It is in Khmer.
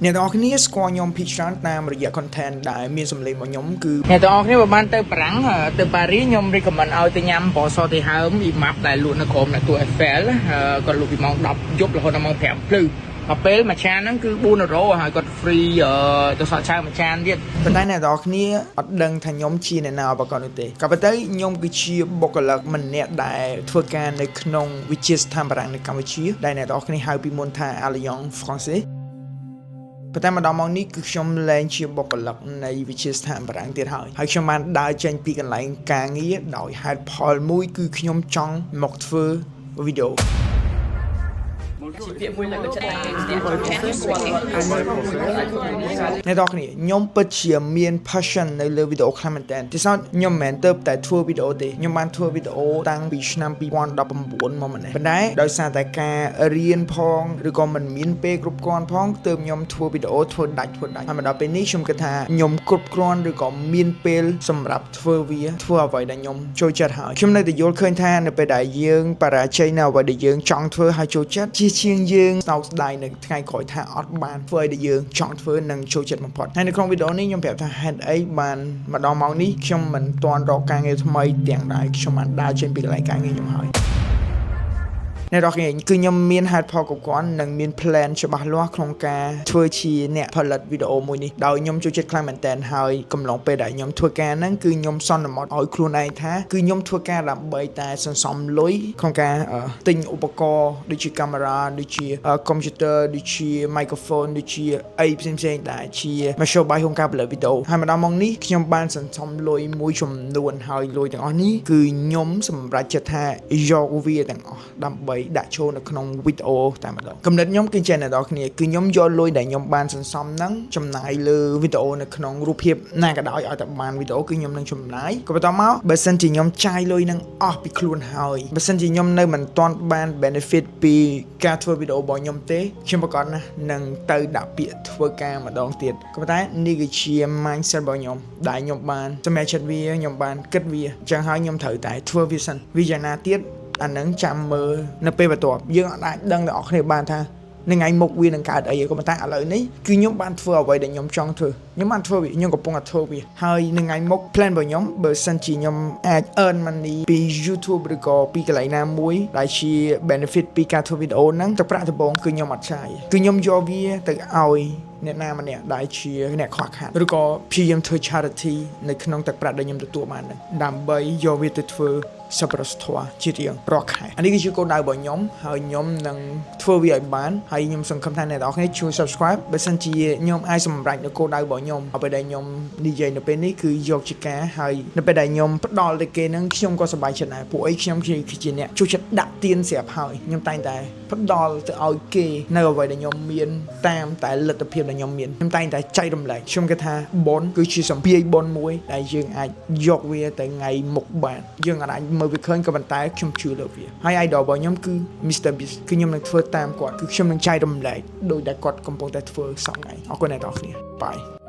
អ្នកទាំងអស់គ្នាស្គាល់ខ្ញុំភាគច្រើនតាមរយៈ content ដែលមានសម្លេងរបស់ខ្ញុំគឺ អ្នកទាំងអស់គ្នាបើបានទៅបារាំងទៅប៉ារីខ្ញុំ recommend ឲ្យទៅញ៉ាំបសទីហើមអ៊ីម៉ាប់ដែលលក់នៅក្រោមអ្នកទួ Eiffel គាត់លក់ពីម៉ោង10យប់រហូតដល់ម៉ោង5ភ្លឺដល់ពេលមួយចានហ្នឹងគឺ4អឺរ៉ូហើយគាត់ free ទៅសក់ឆៅមួយចានទៀត។ ប៉ុន្តែអ្នកទាំងអស់គ្នាអត់ដឹងថាខ្ញុំជាអ្នកណាប្រកបនោះទេក៏ប៉ុន្តែខ្ញុំគឺជាបុគ្គលិកម្នាក់ដែលធ្វើការនៅក្នុងវិទ្យាស្ថានបារាំងនៅកម្ពុជាដែលអ្នកទាំងអស់គ្នាហៅពីមុនថា Alliance Française ប៉ុន្តែមកដល់ម៉ោងនេះគឺខ្ញុំលែងជាបុគ្គលិកនៃវិទ្យាស្ថានបារាំងទៀតហើយហើយខ្ញុំបានដើរចេញពីកន្លែងការងារដោយហេតុផលមួយគឺខ្ញុំចង់មកធ្វើវីដេអូ ពាក្យមួយលើកចិត្តតែគេស្ទះ អ្នកទាំងអស់គ្នាខ្ញុំពិតជាមាន passion នៅលើវីដេអូខ្លាំងមែនតើទីសោតខ្ញុំមិនមែនទៅតែធ្វើវីដេអូទេខ្ញុំបានធ្វើវីដេអូតាំងពីឆ្នាំ2019មកម្លេះប៉ុន្តែដោយសារតែការរៀនផងឬក៏មិនមានពេលគ្រប់គ្រាន់ផងទើបខ្ញុំធ្វើវីដេអូធ្វើដាច់ធ្វើដាច់ហើយមកដល់ពេលនេះខ្ញុំគិតថាខ្ញុំគ្រប់គ្រាន់ឬក៏មានពេលសម្រាប់ធ្វើវាធ្វើអ្វីដែលខ្ញុំចូលចិត្តហើយខ្ញុំនៅតែយល់ឃើញថានៅពេលដែលយើងបរាជ័យនៅអ្វីដែលយើងចង់ធ្វើហើយចូលចិត្តជាជាងយើងសោកស្ដាយនៅថ្ងៃក្រោយថាអត់បានធ្វើឲ្យដែលយើងចង់ធ្វើនិងចូលចិត្តបំផុតហើយនៅក្នុងវីដេអូនេះខ្ញុំប្រាប់ថាហេតុអីបានមកដល់ម៉ោងនេះខ្ញុំមិនទាន់រកការងារថ្មីទាំងដែលខ្ញុំបានដើរចេញពីកន្លែងការងារខ្ញុំហើយ អ្នកនរគ្នាគឺខ្ញុំមានហេតុផលគ្រប់គ្រាន់និងមាន plan ច្បាស់លាស់ក្នុងការធ្វើជាអ្នកផលិតវីដេអូមួយនេះដោយខ្ញុំចូលចិត្តខ្លាំងមែនតើហើយកំឡុងពេលដែលខ្ញុំធ្វើការហ្នឹងគឺខ្ញុំសន្មតឲ្យខ្លួនឯងថាគឺខ្ញុំធ្វើការដើម្បីតែសន្សំលុយក្នុងការទិញឧបករណ៍ដូចជាកាមេរ៉ាដូចជាកុំព្យូទ័រដូចជា microphone ដូចជាអីផ្សេងៗដែលជាមធ្យោបាយក្នុងការផលិតវីដេអូហើយមកដល់ម៉ោងនេះខ្ញុំបានសន្សំលុយមួយចំនួនហើយលុយទាំងអស់នេះគឺខ្ញុំសម្រេចចិត្តថាយកវាទាំងអស់ដើម្បីដាក់ចូលនៅក្នុងវីដេអូតែម្ដងកំណត់ខ្ញុំគឺចេះអ្នកនរគ្នាគឺខ្ញុំយកលុយដែលខ្ញុំបានសន្សំហ្នឹងចំណាយលើវីដេអូនៅក្នុងរូបភាពណាក៏ដោយឲ្យតែបានវីដេអូគឺខ្ញុំនឹងចំណាយក៏បន្តមកបើសិនជាខ្ញុំចាយលុយនឹងអស់ពីខ្លួនហើយបើសិនជាខ្ញុំនៅមិនទាន់បាន benefit ពីការធ្វើវីដេអូរបស់ខ្ញុំទេខ្ញុំប្រកាសណាស់នឹងទៅដាក់ពាក្យធ្វើការម្ដងទៀតក៏ប៉ុន្តែនេះគឺជា mindset របស់ខ្ញុំដែលខ្ញុំបានសម្រេចចិត្តវាខ្ញុំបានគិតវាអញ្ចឹងហើយខ្ញុំត្រូវតែធ្វើវាសិនវាយ៉ាងណាទៀតអាហ្នឹងចាំមើលនៅពេលបន្ទាប់យើងអាចដឹងទាំងអស់គ្នាបានថានៅថ្ងៃមុខវានឹងកើតអីក៏ប៉ុន្តែឥឡូវនេះគឺខ្ញុំបានធ្វើអ្វីដែលខ្ញុំចង់ធ្វើខ្ញុំបានធ្វើវាខ្ញុំកំពុងតែធ្វើវាហើយនៅថ្ងៃមុខ plan របស់ខ្ញុំបើសិនជាខ្ញុំអាច earn money ពី YouTube ឬក៏ពីកន្លែងណាមួយដែលជា benefit ពីការធ្វើវីដេអូហ្នឹងទឹកប្រាក់ដំបូងគឺខ្ញុំអត់ចាយគឺខ្ញុំយកវាទៅឲ្យអ្នកណាម្នាក់ដែលជាអ្នកខ្វះខាតឬក៏ព្យាយាមធ្វើ charity នៅក្នុងទឹកប្រាក់ដែលខ្ញុំទទួលបានហ្នឹងដើម្បីយកវាទៅធ្វើសប្បុរសធម៌ជារៀងរាល់ខែអានេះគឺជាគោលដៅរបស់ខ្ញុំហើយខ្ញុំនឹងធ្វើវាឲ្យបានហើយខ្ញុំសង្ឃឹមថាអ្នកទាំងអស់គ្នាជួយ subscribe បើសិនជាខ្ញុំអាចសម្រេចនៅគោលដៅរបស់ខ្ញុំអ្វីដែលខ្ញុំនិយាយនៅពេលនេះគឺយកជាការហើយនៅពេលដែលខ្ញុំផ្ដល់ទៅគេហ្នឹងខ្ញុំក៏សប្បាយចិត្តដែរពួកអីខ្ញុំគឺជាអ្នកជួយចិត្តដាក់ទៀនស្រាប់ហើយខ្ញុំតែងតែផ្ដល់ទៅឲ្យគេនៅអ្វីដែលខ្ញុំមានតាមតែលទ្ធភាពដែលខ្ញុំមានខ្ញុំតែងតែចែករំលែកខ្ញុំគិតថាបុណ្យគឺជាសម្ពាយបុណ្យមួយដែលយើងអាចយកវាទៅថ្ងៃមុខបានយើងអាចមើលវាឃើញក៏ប៉ុន្តែខ្ញុំជឿលើវាហើយ idol របស់ខ្ញុំគឺ Mr Beast គឺខ្ញុំនឹងធ្វើតាមគាត់គឺខ្ញុំនឹងចែករំលែកដោយដែលគាត់កំពុងតែធ្វើសព្វថ្ងៃអរគុណអ្នកទាំងអស់គ្នា Bye.